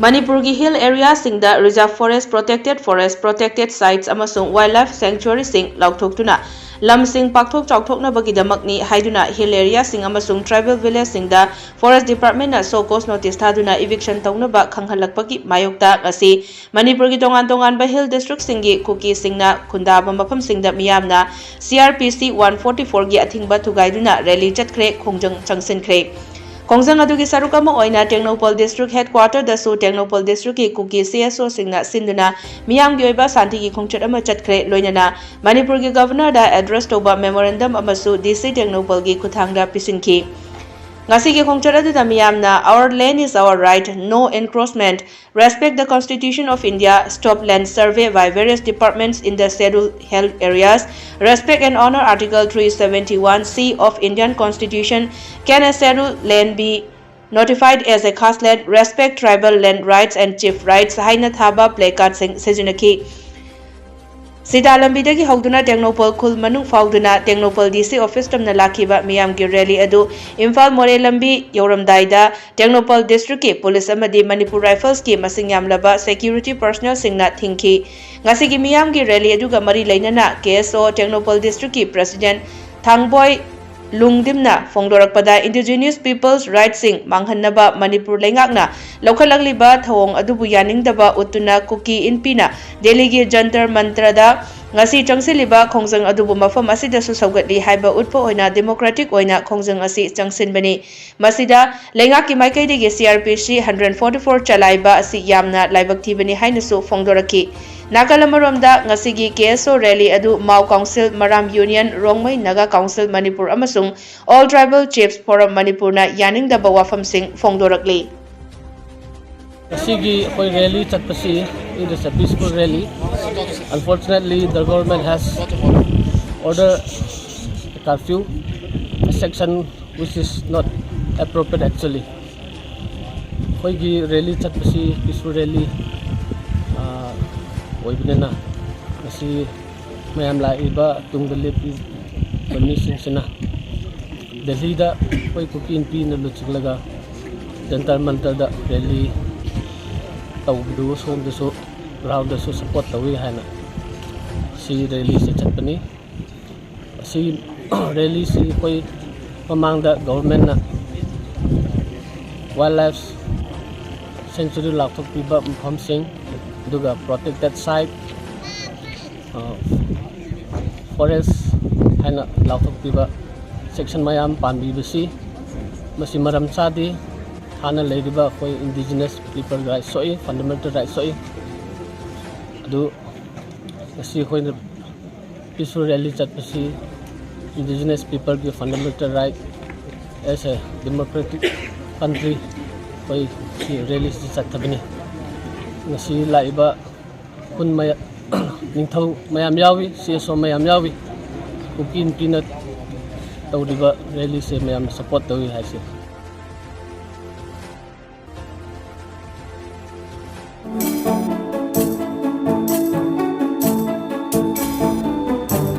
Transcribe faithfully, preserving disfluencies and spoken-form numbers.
ꯃꯅꯤꯄꯨꯔꯒꯤ ꯍꯤꯜ ꯑꯦꯔꯤꯌꯥꯁꯤꯡꯗ reserve forest, protected forest, protected sites ꯑꯃꯁꯨꯡ ꯋꯥꯏꯜꯗ ꯂꯥꯏꯐ ꯁꯦꯡꯆꯨꯋꯥꯔꯤꯁꯤꯡ ꯂꯥꯎꯊꯣꯛꯇꯨꯅ ꯂꯝꯁꯤꯡ ꯄꯥꯛꯊꯣꯛ ꯆꯥꯎꯊꯣꯛꯅꯕꯒꯤꯗꯃꯛꯅꯤ ꯍꯥꯏꯗꯨꯅ ꯍꯤꯜ ꯑꯦꯔꯤꯌꯥꯁꯤꯡ ꯑꯃꯁꯨꯡ ꯇ꯭ꯔꯥꯏꯕꯦꯜ ꯚꯤꯂꯦꯖꯁꯤꯡꯗ ꯐꯣꯔꯦꯁꯠ ꯗꯤꯄꯥꯔꯠꯃꯦꯟꯅ ꯁꯣ ꯀꯣꯖ ꯅꯣꯇꯤꯁ ꯊꯥꯗꯨꯅ ꯏꯚꯤꯛꯁꯟ ꯇꯧꯅꯕ ꯈꯪꯍꯜꯂꯛꯄꯒꯤ ꯃꯥꯌꯣꯛꯇ ꯉꯁꯤ ꯃꯅꯤꯄꯨꯔꯒꯤ ꯇꯣꯉꯥꯟ ꯇꯣꯉꯥꯟꯕ ꯍꯤꯜ ꯗꯤꯁꯇ꯭ꯔꯤꯛꯁꯤꯡꯒꯤ ꯀꯨꯀꯤꯁꯤꯡꯅ ꯈꯨꯟꯗꯥꯕ ꯃꯐꯝꯁꯤꯡꯗ ꯃꯤꯌꯥꯝꯅ ꯁꯤ ꯑꯥꯔ ꯄꯤ ꯁꯤ ꯋꯥꯟ ꯐꯣꯔꯇꯤ ꯐꯣꯔꯒꯤ ꯑꯊꯤꯡꯕ ꯊꯨꯒꯥꯏꯗꯨꯅ ꯔꯦꯂꯤ ꯆꯠꯈ꯭ꯔꯦ, ꯈꯣꯡꯖꯪ ꯆꯪꯁꯤꯟꯈ꯭ꯔꯦ꯫ ꯈꯣꯡꯖꯪ ꯑꯗꯨꯒꯤ ꯁꯔꯨꯛ ꯑꯃ ꯑꯣꯏꯅ ꯇꯦꯡꯅꯧꯄꯜ ꯗꯤꯁꯇ꯭ꯔꯤꯛ ꯍꯦꯗꯀ꯭ꯋꯥꯇꯔꯗꯁꯨ ꯇꯦꯡꯅꯧꯄꯜ ꯗꯤꯁꯇ꯭ꯔꯤꯛꯀꯤ ꯀꯨꯀꯤ ꯁꯤ ꯑꯦꯁ ꯑꯣꯁꯤꯡꯅ ꯁꯤꯟꯗꯨꯅ ꯃꯤꯌꯥꯝꯒꯤ ꯑꯣꯏꯕ ꯁꯥꯟꯇꯤꯒꯤ ꯈꯣꯡꯆꯠ ꯑꯃ ꯆꯠꯈ꯭ꯔꯦ, ꯂꯣꯏꯅꯅ ꯃꯅꯤꯄꯨꯔꯒꯤ ꯒꯚꯔꯅꯔꯗ ꯑꯦꯗ꯭ꯔꯦꯁ ꯇꯧꯕ ꯃꯦꯃꯣꯔꯦꯟꯗꯝ ꯑꯃꯁꯨ ꯗꯤ ꯁꯤ ꯇꯦꯡꯅꯧꯄꯜꯒꯤ ꯈꯨꯠꯊꯥꯡꯗ ꯄꯤꯁꯤꯟꯈꯤ꯫ ꯉꯁꯤꯒꯤ ꯈꯣꯡꯆꯠ ꯑꯗꯨꯗ ꯃꯤꯌꯥꯝꯅ "Our land is our right, no encroachment, respect the Constitution of India, stop land survey by various departments in the scheduled hill areas, respect and honor Article three seventy-one C of Indian Constitution, can a scheduled land be notified as a khas land, respect tribal land rights and chief rights" ꯍꯥꯏꯅ ꯊꯥꯕ play ꯀꯥꯔꯗꯁꯤꯡ ꯁꯤꯖꯤꯟꯅꯈꯤ꯫ ꯁꯤꯇꯥ ꯂꯝꯕꯤꯗꯒꯤ ꯍꯧꯗꯨꯅ ꯇꯦꯡꯅꯧꯄꯜ ꯈꯨꯜ ꯃꯅꯨꯡ ꯐꯥꯎꯗꯨꯅ ꯇꯦꯡꯅꯧꯄꯜ ꯗꯤ ꯁꯤ office ꯇꯝꯅ ꯂꯥꯛꯈꯤꯕ ꯃꯤꯌꯥꯝꯒꯤ ꯔꯦꯂꯤ ꯑꯗꯨ ꯏꯝꯐꯥꯜ ꯃꯣꯔꯦ ꯂꯝꯕꯤ ꯌꯧꯔꯝꯗꯥꯏꯗ ꯇꯦꯡꯅꯧꯄꯜ ꯗꯤꯁꯇ꯭ꯔꯤꯛꯀꯤ ꯄꯨꯂꯤꯁ ꯑꯃꯗꯤ ꯃꯅꯤꯄꯨꯔ ꯔꯥꯏꯐꯜꯁꯀꯤ ꯃꯁꯤꯡ ꯌꯥꯝꯂꯕ ꯁꯦꯀ꯭ꯌꯨꯔꯤꯇꯤ ꯄꯔꯁꯅꯦꯜꯁꯤꯡꯅ ꯊꯤꯡꯈꯤ꯫ ꯉꯁꯤꯒꯤ ꯃꯤꯌꯥꯝꯒꯤ ꯔꯦꯂꯤ ꯑꯗꯨꯒ ꯃꯔꯤ ꯂꯩꯅꯅ ꯀꯦ ꯑꯦꯁ ꯑꯣ ꯇꯦꯡꯅꯧꯄꯜ ꯗꯤꯁꯇ꯭ꯔꯤꯛꯀꯤ ꯄ꯭ꯔꯁꯤꯗꯦꯟꯠ ꯊꯥꯡꯕꯣꯏ ꯂꯨꯡꯗꯤꯝꯅ ꯐꯣꯡꯗꯣꯔꯛꯄꯗ, ꯏꯟꯗꯤꯖꯤꯅ꯭ꯌꯁ ꯄꯤꯄꯜꯁ ꯔꯥꯏꯠꯁꯤꯡ ꯃꯥꯡꯍꯟꯅꯕ ꯃꯅꯤꯄꯨꯔ ꯂꯩꯉꯥꯛꯅ ꯂꯧꯈꯠꯂꯛꯂꯤꯕ ꯊꯧꯑꯣꯡ ꯑꯗꯨꯕꯨ ꯌꯥꯅꯤꯡꯗꯕ ꯎꯠꯇꯨꯅ ꯀꯨꯀꯤ ꯏꯟꯄꯤꯅ ꯗꯦꯜꯂꯤꯒꯤ ꯖꯟꯇꯔ ꯃꯟꯇ꯭ꯔꯗ ꯉꯁꯤ ꯆꯪꯁꯤꯜꯂꯤꯕ ꯈꯣꯡꯖꯪ ꯑꯗꯨꯕꯨ ꯃꯐꯝ ꯑꯁꯤꯗꯁꯨ ꯁꯧꯒꯠꯂꯤ ꯍꯥꯏꯕ ꯎꯠꯄ ꯑꯣꯏꯅ ꯗꯦꯃꯣꯀ꯭ꯔꯦꯇꯤꯛ ꯑꯣꯏꯅ ꯈꯣꯡꯖꯪ ꯑꯁꯤ ꯆꯪꯁꯤꯟꯕꯅꯤ꯫ ꯃꯁꯤꯗ ꯂꯩꯉꯥꯛꯀꯤ ꯃꯥꯏꯀꯩꯗꯒꯤ ꯁꯤ ꯑꯥꯔ ꯄꯤ ꯁꯤ ꯍꯟꯗ꯭ꯔꯦꯠ ꯐꯣꯔꯇꯤ ꯐꯣꯔ ꯆꯂꯥꯏꯕ ꯑꯁꯤ ꯌꯥꯝꯅ ꯂꯥꯏꯕꯛ ꯊꯤꯕꯅꯤ ꯍꯥꯏꯅꯁꯨ ꯐꯣꯡꯗꯣꯔꯛꯈꯤ꯫ ꯅꯥꯀꯜ ꯑꯃꯔꯣꯝꯗ, ꯉꯁꯤꯒꯤ ꯀꯦ ꯑꯦꯁ ꯑꯣ ꯔꯦꯂꯤ ꯑꯗꯨ Mao council, Maram union, Rongmei Naga council Manipur ꯑꯃꯁꯨꯡ ꯑꯣꯜ ꯇ꯭ꯔꯥꯏꯕꯦꯜ ꯆꯤꯐꯁ ꯐꯣꯔꯝ ꯃꯅꯤꯄꯨꯔꯅ ꯌꯥꯅꯤꯡꯗꯕ ꯋꯥꯐꯝꯁꯤꯡ ꯐꯣꯡꯗꯣꯔꯛꯂꯤ꯫ ꯉꯁꯤꯒꯤ ꯑꯩꯈꯣꯏ ꯔꯦꯂꯤ ꯆꯠꯄꯁꯤ, it is a peaceful rally. Unfortunately, the government has ordered a curfew, a section which is not appropriate actually. ꯑꯩꯈꯣꯏꯒꯤ ꯔꯦꯂꯤ ꯆꯠꯄꯁꯤ ꯄꯤꯁꯐꯨꯜ ꯔꯦꯂꯤ ꯑꯣꯏꯕꯅꯤꯅ, ꯉꯁꯤ ꯃꯌꯥꯝ ꯂꯥꯛꯏꯕ ꯇꯨꯡꯗ ꯂꯦꯞꯄꯤꯕ ꯃꯤꯁꯤꯡꯁꯤꯅ ꯗꯦꯜꯂꯤꯗ ꯑꯩꯈꯣꯏ ꯀꯨꯀꯤ ꯏꯟꯄꯤꯅ ꯂꯨꯆꯤꯡꯂꯒ ꯖꯟꯇꯔ ꯃꯟꯇꯔꯗ ꯔꯦꯂꯤ ꯇꯧꯕꯗꯨ ꯁꯣꯝꯗꯁꯨ ꯒ꯭ꯔꯥꯎꯟꯗꯁꯨ ꯁꯞꯄꯣꯔꯠ ꯇꯧꯏ ꯍꯥꯏꯅ ꯁꯤ ꯔꯦꯂꯤꯁꯦ ꯆꯠꯄꯅꯤ꯫ ꯑꯁꯤ ꯔꯦꯂꯤꯁꯤ ꯑꯩꯈꯣꯏ ꯃꯃꯥꯡꯗ ꯒꯣꯚꯔꯟꯃꯦꯟꯠꯅ ꯋꯥꯏꯜ ꯂꯥꯏꯐ ꯁꯦꯡꯆꯨꯔꯤ ꯂꯥꯎꯊꯣꯛꯄꯤꯕ ꯃꯐꯝꯁꯤꯡ, ꯑꯗꯨꯒ ꯄ꯭ꯔꯣꯇꯦꯛꯇꯦꯠ ꯁꯥꯏꯠ, ꯐꯣꯔꯦꯁ ꯍꯥꯏꯅ ꯂꯥꯎꯊꯣꯛꯄꯤꯕ ꯁꯦꯛꯁꯟ ꯃꯌꯥꯝ ꯄꯥꯟꯕꯤꯕꯁꯤ ꯃꯁꯤ ꯃꯔꯝ ꯆꯥꯗꯦ꯫ ꯍꯥꯟꯅ ꯂꯩꯔꯤꯕ ꯑꯩꯈꯣꯏ ꯏꯟꯗꯤꯖꯤꯅꯁ ꯄꯤꯄꯜ ꯔꯥꯏꯠ ꯁꯣꯛꯏ, ꯐꯟꯗꯥꯃꯦꯟꯇꯦꯜ ꯔꯥꯏꯠ ꯁꯣꯛꯏ꯫ ꯑꯗꯨ ꯉꯁꯤ ꯑꯩꯈꯣꯏꯅ ꯄꯤꯁꯐꯨꯜ ꯔꯦꯂꯤ ꯆꯠꯄꯁꯤ ꯏꯟꯗꯤꯖꯤꯅꯁ ꯄꯤꯄꯜꯒꯤ ꯐꯟꯗꯥꯃꯦꯟꯇꯦꯜ ꯔꯥꯏꯠ ꯑꯦꯁ ꯑꯦ ꯗꯦꯃꯣꯀ꯭ꯔꯦꯇꯤꯛ ꯀꯟꯇ꯭ꯔꯤ ꯑꯩꯈꯣꯏ ꯁꯤ ꯔꯦꯂꯤꯁꯤ ꯆꯠꯊꯕꯅꯤ꯫ ꯉꯁꯤ ꯂꯥꯛꯏꯕ ꯈꯨꯟ ꯃꯌꯥ-, ꯅꯤꯡꯊꯧ ꯃꯌꯥꯝ ꯌꯥꯎꯏ, ꯁꯤ ꯑꯦꯁ ꯑꯣ ꯃꯌꯥꯝ ꯌꯥꯎꯏ꯫ ꯀꯨꯀꯤ ꯅꯨꯄꯤꯅ ꯇꯧꯔꯤꯕ ꯔꯦꯂꯤꯁꯦ ꯃꯌꯥꯝꯅ ꯁꯞꯄꯣꯔꯠ ꯇꯧꯏ ꯍꯥꯏꯁꯦ